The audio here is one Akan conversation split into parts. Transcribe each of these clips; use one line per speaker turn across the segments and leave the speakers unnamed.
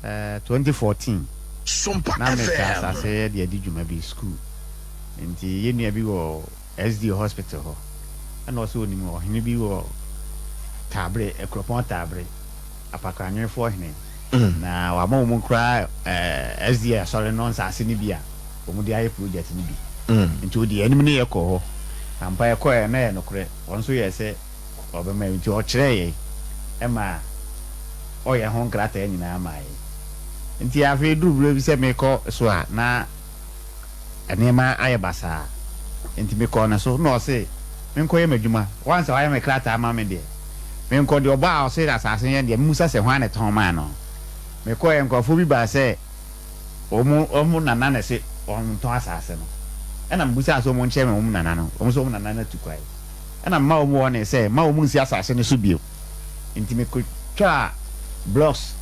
2014 na mepɛ asase de adi dwuma bi, school. Nti yɛn nua bi wɔ SD Hospital hɔ, ɛna ɔsɛ onim ɔhene bi wɔ Taabere, Akuropɔn Taabere, Apakranwefoɔ hene. Na wama wɔn koraa SDA asɔre no nsase no bi a wɔn de ayɛ project no bi. Nti odi anim ne yɛ kɔ hɔ. Ampa, yɛkɔɛ na yɛ nokorɛ, wɔn nso yɛ sɛ ɔbɛma yɛ, nti ɔkyerɛ yɛ ɛma ɔyɛ ho nkrataa nyinaa ma yɛ. Nti afei duru berɛ bi sɛ mekɔ so a, na nneɛma ayɛ basaa, nti mekɔɔ ne so na ɔse menkɔyɛ m'adwuma. Wansa wayɛ me krataa ma me deɛ, menkɔ deɛ ɔbɔ a ɔse asase yɛn deɛ, memusa sɛ hwan ne tɔn maa no. Mekɔɛ, nkurɔfoɔ bi baa sɛ wɔn nana na ɛse wɔn tɔn asase no, ɛna mebusaa sɛ wɔn nkyɛn me wɔn nana no, wɔn sɛ wɔn nana no atu kwae, ɛna mma wɔn wɔ ne sɛ mma wɔn nsi asase no so bio. Nti mekɔtwaa blocks,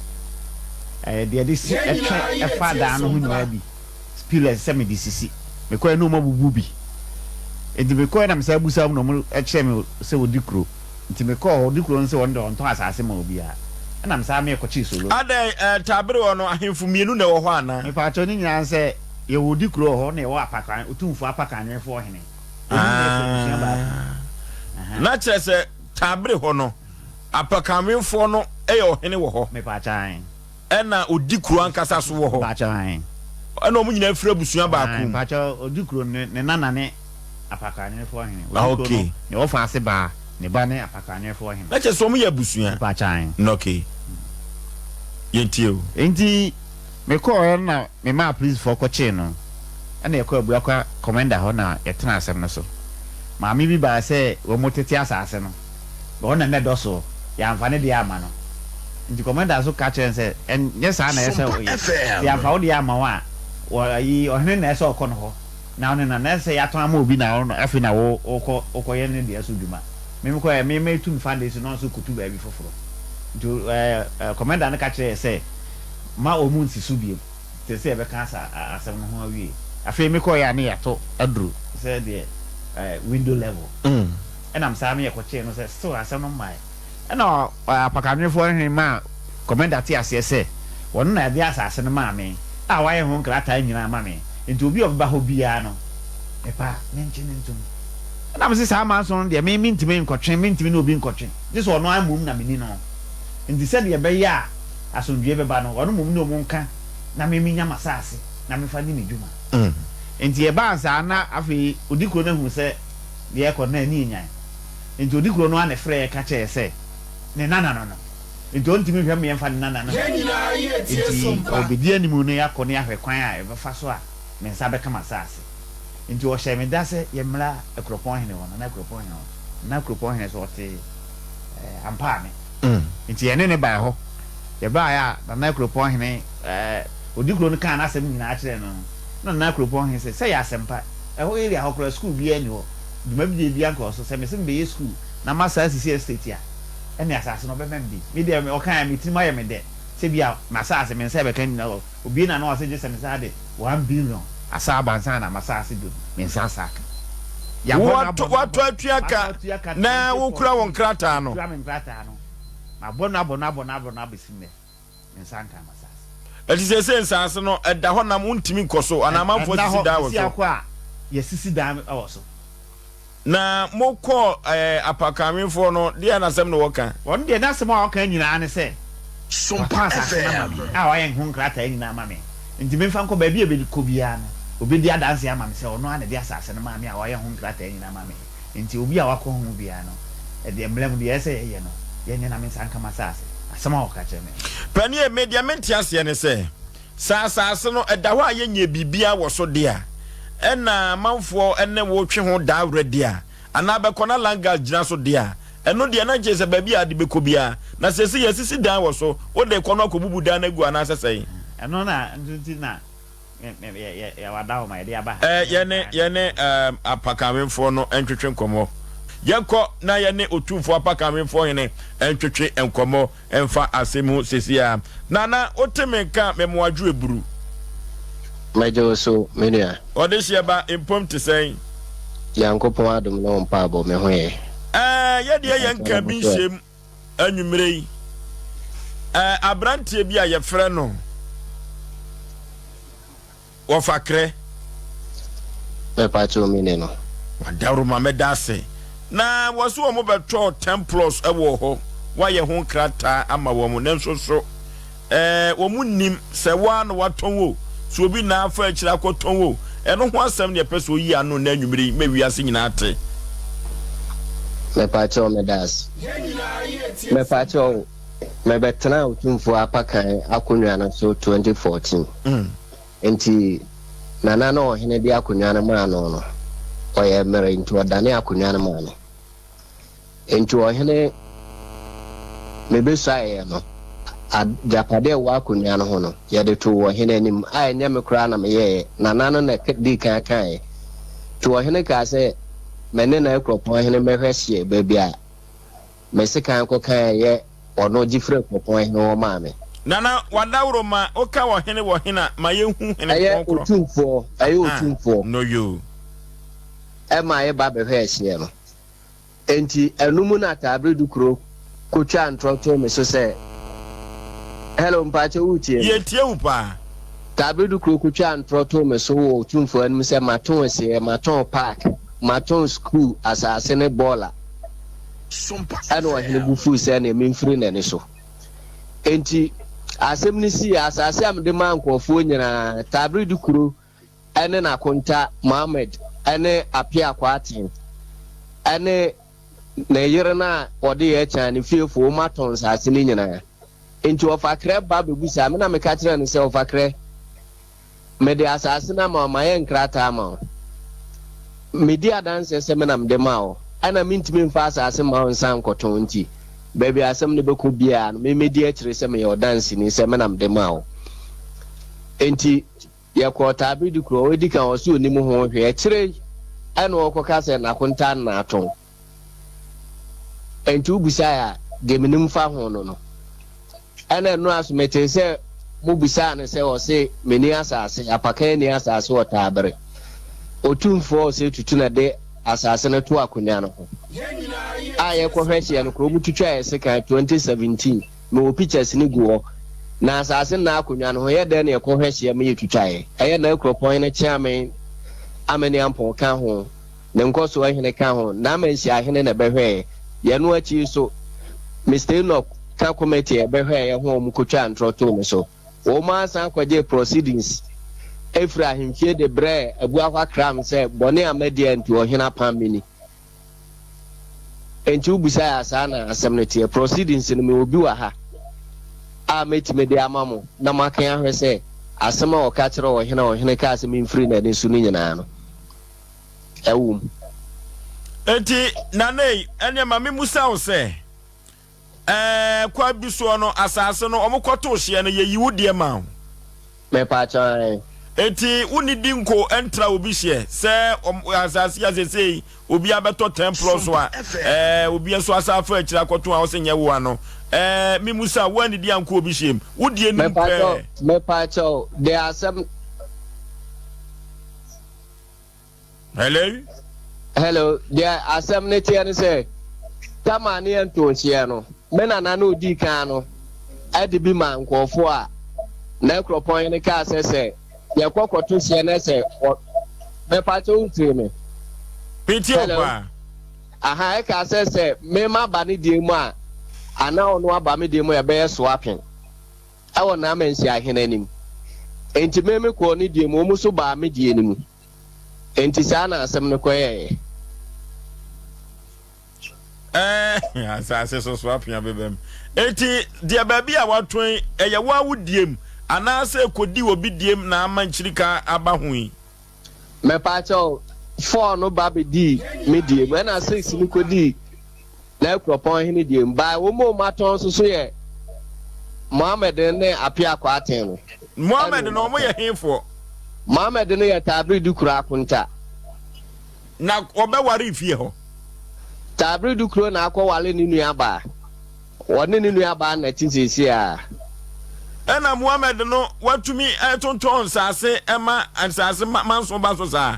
deɛ de si ɛtwe ɛfa dan no ho nyinaa bi, pillars, sɛ mede sisi. Mekɔɛ na wɔn abubu bi, nti mekɔɛ na mesan busa wɔn na wɔn kyerɛ me sɛ wɔdi kuro. Nti mekɔɔ hɔ, ɔdi kuro no sɛ wɔn deɛ ɔntɔn asase ma obiara, ɛna mesan mekɔkyee solo.
Adɛn, Taabere hɔ no, ahemfo mmienu na ɛwɔ hɔ anaa?
Mepaakyɛw, ne nyinaa sɛ yɛwɔ odi kuro wɔ hɔ na yɛwɔ Apakan, Otumfoɔ Apakanwefoɔ hene. Wɔn nyinaa firi abusua baako mu.
Na kyerɛ sɛ Taabere hɔ no, Apakanwefoɔ no yɛ ɔhene wɔ hɔ.
Mepaakyɛw.
Ɛna odi kuro ankasa so wɔ hɔ.
Mepaakyɛw.
Ɛna wɔn nyinaa firi abusua baako mu.
Mepaakyɛw, odi kuro no, ne nana ne Apakanwefoɔ hene. Odi kuro no, ne wɔfa ase baa, ne ba ne Apakanwefoɔ hene.
Na kyerɛ sɛ wɔn yɛ abusua.
Mepaakyɛw.
Okay. Yɛntie o.
Nti mekɔɔ na memaa polisifoɔ kɔkyee no, ɛna yɛkɔɔ Abuakwa commander hɔ na yɛtena asɛm no so. Maame bi baa sɛ wɔn tete asase no, wɔn na nnɛ dɔ soɔ, yɛamfa ne deɛ ama no. Nti commander nso ka kyerɛ no sɛ ɛnyɛ saa na ɛsɛ sɛ ɔyɛ. Sɛ yɛamfa wo deɛ ama wo a, wɔ ayi ɔhene na ɛsɛ ɔkɔ no hɔ na ɔne na na ɛsɛ yɛatɔn ama obi na ɔno afei na wo wokɔ wokɔyɛ ne deɛ so dwuma. Me mekɔɛ me metu me foundation na ɔno nso kɔtu baabi foforɔ. Nti commander no ka kyerɛ yɛ sɛ ma wɔn nsi so bio te sɛ yɛbɛka asa asɛm no ho awie. Afei mekɔɛ a ne yɛato aduru sɛ deɛ window level. Ɛnam saa me yɛkɔkyee no sɛ still asɛm no mmaeɛ. Ɛna apakanwefoɔ hene maa commander te aseɛ sɛ wɔno na ɛde asase no maa me a wayɛ ho nkrataa nyinaa ama me, nti obi a ɔbɛba hɔ biara no mepa a menkye no ntom. Ɛna mese saa manso no deɛ me mentumi nkɔtwe, mentumi ne obi nkɔtwe gye sɛ ɔno ara mmom na meni no, nti sɛdeɛ ɛbɛyɛ a asomdwoeɛ bɛba no ɔno mmom ne ɔmo nka na me menya m'asase na memfa nni me dwuma. Nti ɛbaa saa na afei odikuro no ahunu sɛ deɛ ɛrekɔ no na ani anyan. Nti odikuro no ara na ɛfrɛɛ ka kyerɛɛ sɛ ne nana no no nti ɔntumi nhwɛ mmeɛ mfa ne nana no nti ɔbɛdi anim no yɛakɔ ne yɛahwɛ kwan a yɛbɛfa so a me nsa bɛka m'asaase. Nti ɔhyɛɛ me da sɛ yɛmmra Akuropɔn hene hɔ, Nana Akuropɔn hene hɔ. Nana Akuropɔn hene nso ɔte Ampaame. Nti yɛne no baa hɔ. Yɛbaeɛ a Nana Akuropɔn hene, odikuro no kaa n'asɛm nyinaa kyerɛɛ no no, na Nana Akuropɔn hene sɛ, sɛ ɛyɛ asɛmpa, ɛhɔ area hɔ koraa sukuu biara nni hɔ. Dwumadie biara nkɔɔ so. Sɛ mese mebɛyɛ sukuu na masa asisi estate a, ɛne asase no ɔbɛma me bi. Me deɛ ɔkaeɛ a me tirim ayɛ me dɛ sɛ bi a m'asase me nsa bɛka nyina hɔ. Obue n'ano a ɔse gye sɛ mesan de 1 billion asa aba ansa na m'asase bio me nsa asa aka. Yɛabɔ no abɔ no
Watɔ
abɔ
atua
matɔ
ka
atua ka
na wokura wo
2014
nkrataa no.
Mekura me nkrataa no. Mabɔ no abɔ no abɔ no abɔ no abɛsi nnɛ me nsa nka m'asase.
Ɛti seesei nsaase no ɛda hɔ nam wontumi nkɔ so anaa amanfoɔ
Ɛnna
asisi
hɔ
dan wɔ
sisi
so?
akɔ a yɛsisi dan wɔ so.
Na mokɔɔ apakanwefoɔ no, deɛ na asɛm na wɔka?
Wɔn deɛ n'asɛm a ɔka nyinaa ne sɛ, watɔn asase no ama me a wayɛ ho nkrataa nyinaa ama me, nti memfa nkɔ baabi a ɛbɛkɔ biara no, ɔbɛdi adanseɛ ama me sɛ ɔno ara na ɛde asase no maa me a wayɛ ho nkrataa nyinaa ama me. Nti obi a wakɔ ho biara no, ɛdeɛ mmara mu deɛ ɛsɛ sɛ yɛyɛ no, yɛnyɛ na me nsa nka m'asase. Asɛm a ɔka kyerɛ me no.
Panie, me deɛ mente aseɛ ne sɛ, sɛ asase no ɛda hɔ a yɛnyɛɛ biribiara wɔ so deɛ a, ɛna amanfoɔ ne wo twe ho daa werɛ deɛ a, anaa bɛkɔ na land guard gyina so deɛ a, ɛno deɛ na nkyɛ sɛ baabi a ade bɛkɔ biara, na seesei yɛasisi dan wɔ so, wode rekɔ no akɔbubu dan no agu anaasɛ sɛn?
Ɛno na nso nti na
Yɛne yɛne apakanwenfoɔ no ntwetwe nkɔmmɔ. Yɛnkɔ na yɛne Otumfoɔ Apakanwenfoɔ Hene ntwetwe nkɔmmɔ mfa asɛm ho seesei ara. Nana, wote me nka me mmoadwo eburu?
Mɛgye wo so, me nua.
Ɔdehyeɛ ba, mpom te sɛn?
Nyankopɔn adom ne wo mpaabɔ, me ho yɛ.
Ɛɛ, yɛdeɛ yɛnka bi nhyɛm anwummere yi. Ɛɛ, aberanteɛ bi a yɛfrɛ no. Wɔfa krɛ.
Mepakyɛw me ni no.
Wadawuruma mɛda ase. Na wɔse wɔn bɛtɔɔ templos wɔ hɔ, wɔayɛ ho nkrataa ama wɔn, nanso so eh, wɔn nnim sɛ wo ara na watɔn o, sɛ obi na afa akyire akɔtɔn o, ɛno ho asɛm na yɛpɛ sɛ oyi ano nnɛ anwummere yi ma wiase nyinaa te.
Mepakyɛw meda ase. Mepakyɛw mebɛtenaa Otumfoɔ Apakan akonnwa no so 2014. Enti Nana no a ɔhene de akonnwa no maa no no, ɔyɛ mmere nti ɔdane akonnwa no maa no. Enti ɔhene mebesuaeɛ no, agyapade a ɛwɔ akonnwa no ho no, yɛde too ɔhene anim, a ɛnyɛ me koraa na meyɛeɛ, Nana no na dii kan kaeɛ. Nti ɔhene kaa sɛ me ne N'Akuropɔn hene mmɛhwɛ hyeɛ baabi a me sekan kɔkaeɛ yɛ ɔno gye firi Akuropɔn hene hɔ maa me.
Nana, w'adaworo ma woka ɔhene wɔ hena ma yɛnhu hene
Ɛyɛ
pɔn korɔ.
Otumfoɔ, ɛyɛ
Aha,
Otumfoɔ.
no yoo.
Ɛma yɛba bɛhwɛɛ hyeɛ no. Enti ɛno mu na Taabere Dukuro kotwaa ntorɔ too me so sɛ, Hello, mpaakyɛw woretie me?
Yɛretie wo paa.
Taabere Dukuro kotwaa ntorɔ too me so wɔ Otumfoɔ anim sɛ matɔn asieɛ, matɔn park, matɔn sukuu asase ne bɔɔla. Ɛna ɔhene bo fuu sɛ ɛneɛ memfiri n'ani so. Enti asɛm no sii, asase a mede maa nkurɔfoɔ nyinaa, Taabere Dukuro ne n'akonta Mohammed ne Appiah Kwarteng ne ne yere no a ɔde yɛ kyan ne fiefo, wɔatɔn nsase no nyinaa. Enti ɔfakrɛ ba bebusaa me na meka kyerɛɛ no sɛ, Ɔfakrɛ, mede asase no ama wo, mayɛ nkrataa ama wo. Medi adanseɛ sɛ me na mede maa wo, ɛna mentumi mfa asase mma wo nsan nkɔtɔn nti, baabi a asɛm no bɛkɔ biara no, me mɛdi akyire sɛ meyɛ ɔdanseni sɛ me na mede maa wo. Enti Yɛkɔɔ Taabidi kuro hɔ, edi kan ɔse onim ho hwee, akyire yi ɛna ɔkɔka sɛ n'akontaa no na atɔn. Enti wobisae a, deɛ menim fa ho no no. Ɛna nnora so metee sɛ mobisaa no sɛ ɔse menni asase, Apakan nni asase wɔ Taabere. Otumfoɔ Osei Tutu na de asase no too akonwa no ho. A yɛkɔhwɛ hyeɛ no koro, wɔtwitwaa yɛ sekan 2017. Mewɔ pictures no gu hɔ. Na asase nna akonwa no ho yɛ dɛn na yɛkɔ hwɛ hyeɛ ma yɛtwitwaeɛ. Ɛyɛ na akuropɔn hene Kyeame Amaniampɔn ka ho, ne nkɔsoɔ hene ka ho, N'Amanhyia hene na ɛbɛhwɛeɛ. Yɛno akyi nso, Mister Enoch ka committee a ɛbɛhwɛeɛ ho a wɔkɔtwaa ntorɔ too me so. Wɔn ara san kɔgyee proceedings firi ahemfie de brɛɛ Abuakwa Kram sɛ bɔne a madi a nti ɔhene apam me ni. Enti wobisae a saa na asɛm no teɛ. Proceedings no mewɔ bi wɔ ha a mɛtumi de ama mo na moakan ahwɛ sɛ asɛm a ɔka kyerɛɛ ɔhene a ɔhene kaa sɛ memfiri n'ani so no nyinaa no, ɛwɔ mu.
Enti Nana ei, ɛneɛ ma memmusa wo sɛ, Ɛɛ kwan bi soɔ no, asaase no, wɔn kɔtoo hyeɛ no, yɛyi wo deɛ maa wo.
Mepaakyɛw ae.
Enti wo ne di nko ntra obi hyeɛ sɛ wɔn asaase yi a seesei obi abɛtɔ ten plɔ so a, ɛɛ obi nso asa afa akyire akɔto a ɔse nyɛ wo ano. Ɛɛ me musa, wo annidi ankɔ obi hyeɛ mu? Wo deɛ nim pɛɛ.
Mepaakyɛw, deɛ asɛm.
Hello.
Hello, deɛ asɛm no teɛ ne sɛ, Tamar ne yɛn too hyeɛ no, me nana na ɔdii kan no de bi maa nkurɔfoɔ a na kuropɔn no kaa sɛ sɛ yɛkɔ kɔto hyeɛ na sɛ wɔ mɛpakyɛ wotie me.
Metie wo paa.
Aha, ɛkaa sɛ sɛ mema ba ne deɛ mu a anaa ɔno aba me deɛ mu a ɛbɛyɛ soapem ɛwɔ Naamansia hene anim. Enti me mekɔɔ ne deɛ mu, wɔn nso baa me deɛ no mu. Enti saa na asɛm no kɔyɛeɛ.
Ɛɛ, asase so so apea bɛbam. Enti deɛ baabi a watɔn yi, ɛyɛ wo a wo diem anaasɛ ɛkɔdi obi diem na ama nkyirika aba ho yi?
Mepaakyɛw, four no ba bɛdii me diem, ɛna six no kɔdii N'akuropɔn hene deɛ mu. By wɔn a wɔatɔn nso so yɛ Mohammed ne Appiah Kwarteng no.
Mohammed no wɔn yɛ hefoɔ?
Mohammed no yɛ Taabere Dukuro Akonta.
Na wɔbɛware fie hɔ?
Taabere Dukuro na akɔware ne nua baa. Ɔne ne nuabaa na ɛte seesei ara.
Ɛna Muhammad no watumi tontɔn nsaase ma nsaase manso ba so saa.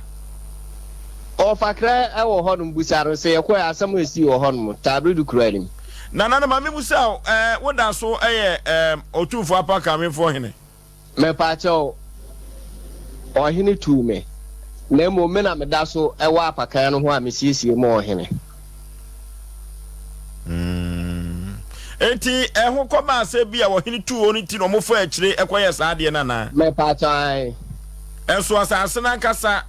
Ɔfakra wɔ hɔnom, busa no sɛ yɛkɔɛ asɛm a esii wɔ hɔnom, Taabere du kuro anim.
Nana no ma me busa wo, ɛɛ wo da so yɛ ɛɛ Otumfoɔ Apakanwenfoɔ hene?
Mepaakyɛw. Ɔhene tuu me, na mmom me na meda so wɔ apakan no ho a mesiesie ma ɔhene.
Mm. Enti ɛho kɔbaa sɛ bi a ɔhene tuu wɔn nti na wɔfaa akyire kɔyɛɛ saa adeɛ no anaa?
Mepatɔ ae.
Ɛso asase no ankasa,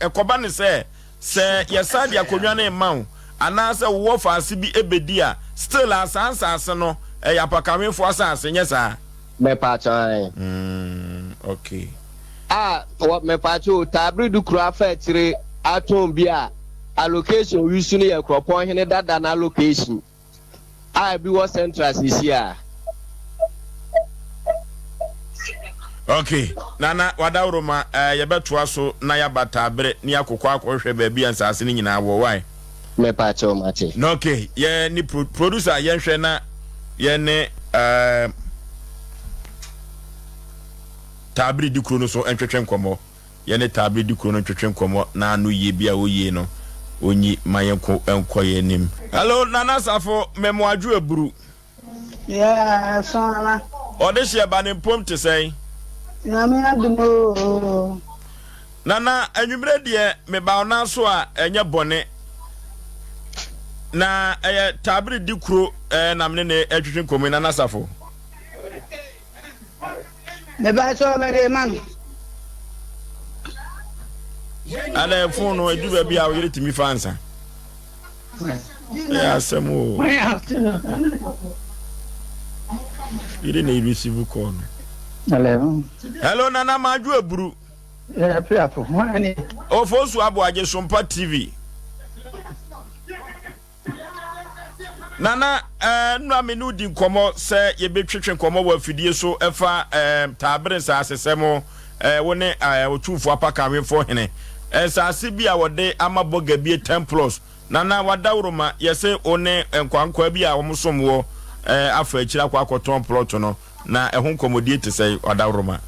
ɛkɔba no sɛ, sɛ yɛsan de akonnwa no rema wo, anaasɛ wowɔ faase bi bɛdi a, still a saa nsaase no, ɛyɛ apakawemfoɔ asase, nyɛ saa?
Mepatɔ ae.
Mm, okay.
A, wɔ, mepatɔ o, Taabere du kuro afa akyire atɔn bi a allocation ɔyusu no yɛ Kuropɔn hene dada no allocation. A ebi wɔ central sisi a.
Ok, Nana Wadaworoma, eh, yɛbɛtoa so na yɛaba Taabere ne yɛakokɔ akɔhwehwɛ baabi a nsaase no nyinaa wɔ, why?
Mepa kyɛw, mate.
Na ok, yɛ ne pro producer yɛnhwɛ na yɛ ne eh, Taabere di kuro no so ntwetwe nkɔmmɔ. Yɛne Taabere di kuro no ntwetwe nkɔmmɔ na ano yie bi a ɔyie no ɔnyi ma yɛnko nkɔ yɛn anim. Hello Nana Safo, me mo adwo aburu.
Yeah, ɛso ara.
Ɔde hyeɛ ba ne mpom te sɛn?
Nyame adom oo.
Nana, anwumerɛ deɛ me ba wo nan so a ɛnyɛ bɔne. Na ɛyɛ Taabere di kuro eh, na mene ne ɛtwetwe nkɔmmɔ yi, Nana Safo.
Mepakyɛw mede ma no.
Ana fon no edu baabi a oyere tumi fa nsa. Ɛyɛ asɛm o. Yere na receive call no.
Hello.
Hello Nana Madwo Aburu.
Yeah, Piapo.
Ofosu Aboagye Sompa TV. Nana, eh, nnora me ne wo di nkɔmmɔ sɛ yɛbɛtwetwe nkɔmmɔ wɔ afidie so ɛfa eh, taabere nsaasesɛm eh, wo ne eh, Otumfoɔ Apakanwemfoɔ hene. Nsaase bi a wɔde ama bɔga bie 10 plus. Nana, wadaworoma, yɛse wo ne nkwankwaa bi a wɔsom woɔ eh, afa akyiri akɔ akɔtɔn plot no. Na ɛho nkɔmmɔdie te sɛn, Ɔdawroma?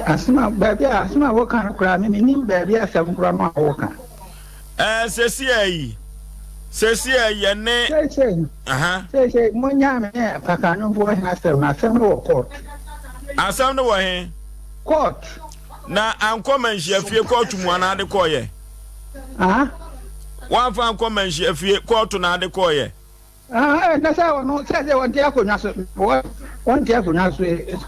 Asɛm a, baabi a, asɛm a woka no koraa, me mennim baabi asɛm korɔ no a woka.
Ɛɛ, seesei yi, seesei yɛne.
Seesei,
Aha.
seesei monyaa me ne Pakanwomfoɔ he asɛm no, asɛm no wɔ court.
Asɛm no wɔ he?
Court.
Na ankɔ manhyiafie kɔɔto mu anaa de kɔɔyɛ?
Aha.
Woamfa ankɔ manhyiafie kɔɔto na ade kɔɔyɛ?
Ah, na sɛ ɔno sɛ sɛ wɔnte akonnwa so wɔnte akonnwa so sɛ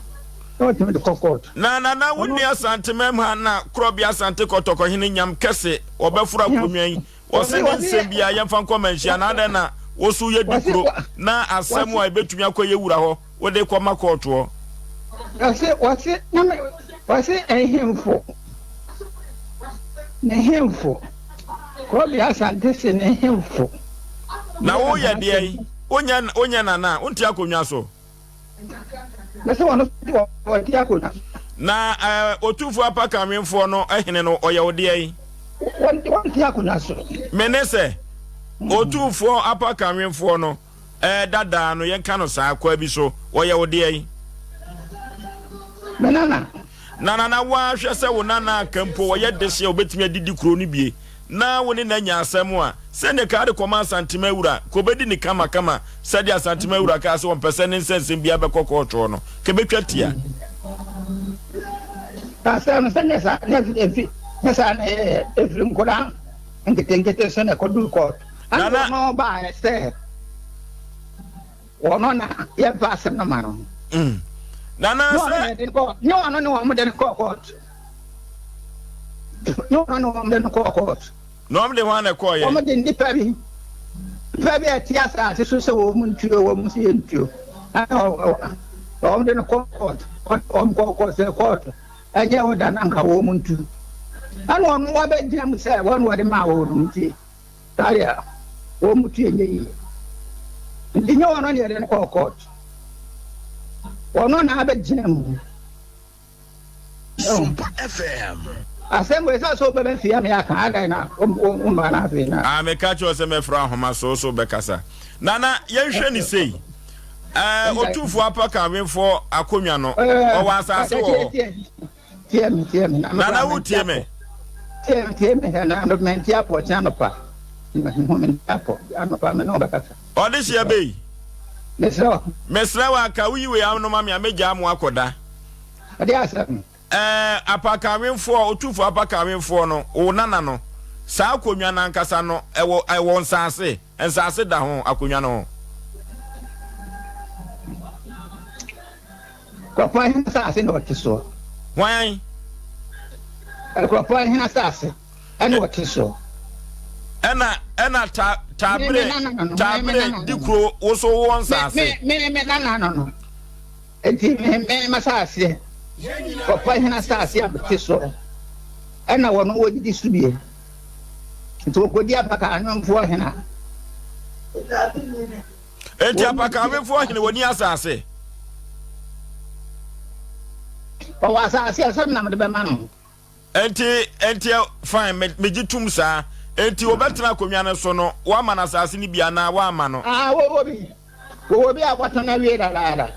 wɔtumi de kɔ court.
Na nana wo nni Asante mɛmha na korɔbea Asante kɔtɔkɔ hene nyam kɛse wɔbɛforo akonnwa yi wɔse ne nsɛm biara yɛmfa nkɔ manhyia na adɛn na wo so yɛ di kuro na asɛm a ɛbɛtumi akɔ yɛ wura hɔ wode kɔ ma kɔɔtoɔ.
Wɔse wɔse na me wɔse nhemfo ne hemfo Korɔbea Asante se ne hemfo.
Na wo yɛ deɛ yi wonyɛ wonyɛ nana wonte akonnwa so.
Mese wɔn wɔte akonnwa so.
Na ɛɛ Otumfoɔ Apakanwenfoɔ no hene no ɔyɛ wo deɛ yi.
Wɔnte akonnwa so.
Mene sɛ Otumfoɔ Apakanwenfoɔ no. Ɛɛ, dadaa no, yɛnka no saa, kwaa bi so, wɔyɛ wo deɛn?
Me nana.
Na nana, wo ara hwɛ sɛ wo nana anka mpo ɔyɛ dehye a ɔbɛtumi adidi kuro no bie, na wo ne no anya asɛm a, sɛdeɛ kaa de kɔma Asantema wura, ka ɔbɛdi no kamakama, sɛdeɛ Asantema wura kaa sɛ ɔmpɛ sɛ ne nsɛnsɛm biara bɛkɔ kɔɔtoɔ no, ka ɛbɛtwa tia.
Asɛm no, sɛ nyɛ saa, nyɛ saa na ɛyɛɛ, ɛfiri nkwadaa nketenkete so na ɛkɔduru kɔɔto. Ɛna
Nana.
ɔno baeɛ sɛ ɔno na yɛmfa asɛm no ma no.
Mm. Nana
Ne ɔno
sɛ.
na yɛde no kɔɔ ne ɔno ne wɔn de no kɔɔ kɔɔto. Ne ɔno ne wɔn de no kɔɔ kɔɔto.
Na wɔn de hwan na ɛkɔɔyɛ?
Wɔn de nnipa bi nnipa bi a ɛte asase so sɛ wɔn ntuo wɔn si yɛ ntuo. Ɛna wɔn de no kɔɔ kɔɔto. Wɔn kɔɔ kɔɔto sɛ kɔɔto ɛnyɛ wɔn da na nka wɔn ntu. Ɛna ɔno wabɛgyina mu sɛ wɔn wɔde maa wɔn nti. Saa deɛ wɔn mu tu ɛnyɛ yie. Nti nyɛ wɔn na yɛde no kɔɔ court. Wɔn na abɛgyina mu.
Sompa FM.
Asɛm wei sɛ sɛ wobɛbɛ fie a meyɛ aka adɛn na womma no afei na.
Ah, meka kyerɛ sɛ mɛfrɛ ahoma so so bɛkasa. Nana, yɛnhwɛ ne sei. Eh, Otumfoɔ Apaka Awenfoɔ akonnwa no, ɔwɔ asase wɔ hɔ.
Tie me, tie me.
Nana wo tie me.
Tie me, tie me. Na no me nti apɔ kyɛn anɔpa. Me ho me nti apɔ anɔpa me ne ɔbɛkasa.
Ɔde hyɛ bɛyi.
Mesrɛ wo.
Mesrɛ wo aka woyi wei ano ma me a mɛgyaa mo akɔda.
Ɔde asɛm.
Ɛɛ, apakawemfoɔ, otumfoɔ apakawemfoɔ no, wo nana no, saa akonnwa no ankasa no, ɛwɔ, ɛwɔ nsaase, nsaase da ho, akonnwa no ho.
Kuropɔn hene asase na ɔte soɔ.
Hwan?
Kuropɔn hene asase ɛna ɔte soɔ.
Ɛna ɛna ta taabere taabere di kuro woso wɔ nsaase.
Me me me nana no no. Enti me me m'asase kuropɔn hene asase a mete soɔ ɛna wɔn wɔdidi so bie. Nti wɔkɔdi apaka anwomfoɔ hene.
Enti apakaawefoɔ hene wɔni asase?
Ɔwɔ asase a sɛ nam de bɛma no.
Enti enti fine me megye tum saa. Enti wɔbɛtena akonnwa no so no wɔama no asase no bi anaa wɔamma no?
Ah, wɔwɔ bi. Wɔwɔ bi a wɔatɔn awie dadaada.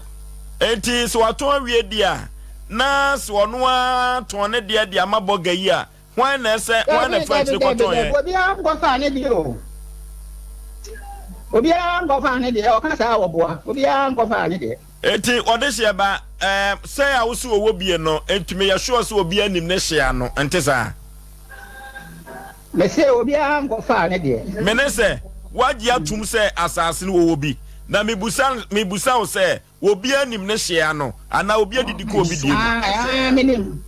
Enti sɛ wɔatɔn awie deɛ a, na sɛ ɔno ara tɔn ne deɛ de ama bɔga yi a, Hwan na ɛsɛ, hwan na
Dabi,
ɛfa
dabi,
akyire
dabi,
kɔtɔn
dabi.
yɛn?
Obiara nkɔfaa ne deɛ o. Obiara nkɔfaa ne deɛ. Ɔka saa a ɔboa. Obiara nkɔfaa ne deɛ.
Enti ɔde hyeɛ ba, ɛɛm, sɛn a wose ɔwɔ bie no, enti meyɛ sure sɛ obiara nim ne hyeɛ ano, ɛnte saa?
Mese obiara nkɔfaa ne deɛ.
Mene sɛ, woagye atum sɛ asase no wɔwɔ bi, na mebusa, mebusa wo sɛ, Obiara nim ne hyeɛ ano anaa obi adidi kɔ obi deɛ mu?
Ae, menim.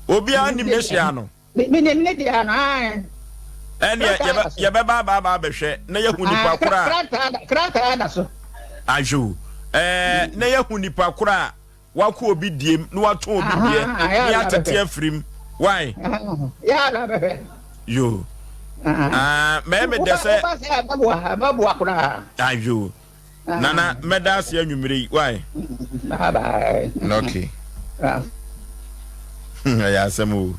Obiara nim ne hyeɛ ano.
Menim ne deɛ ano, ae.
Ɛnneɛ yɛbɛba aba aba abɛhwɛ na yɛahu nipa korɔ
a. Krataa da so.
Ahwɛ o, ɛɛ na yɛahu nipa korɔ a wakɔ obi diem na watɔn obi deɛ na yɛatete afirim. Why?
Yɛ na bɛhwɛ.
Yo. Ah, mɛyɛ me dɛ sɛ.
Woba sɛ ɛbɛboa, ɛbɛboa koraa.
Ahwɛ o. Nana mɛda ase anwummere yi why?
Bye bye.
Okay. Ɛyɛ asɛm o.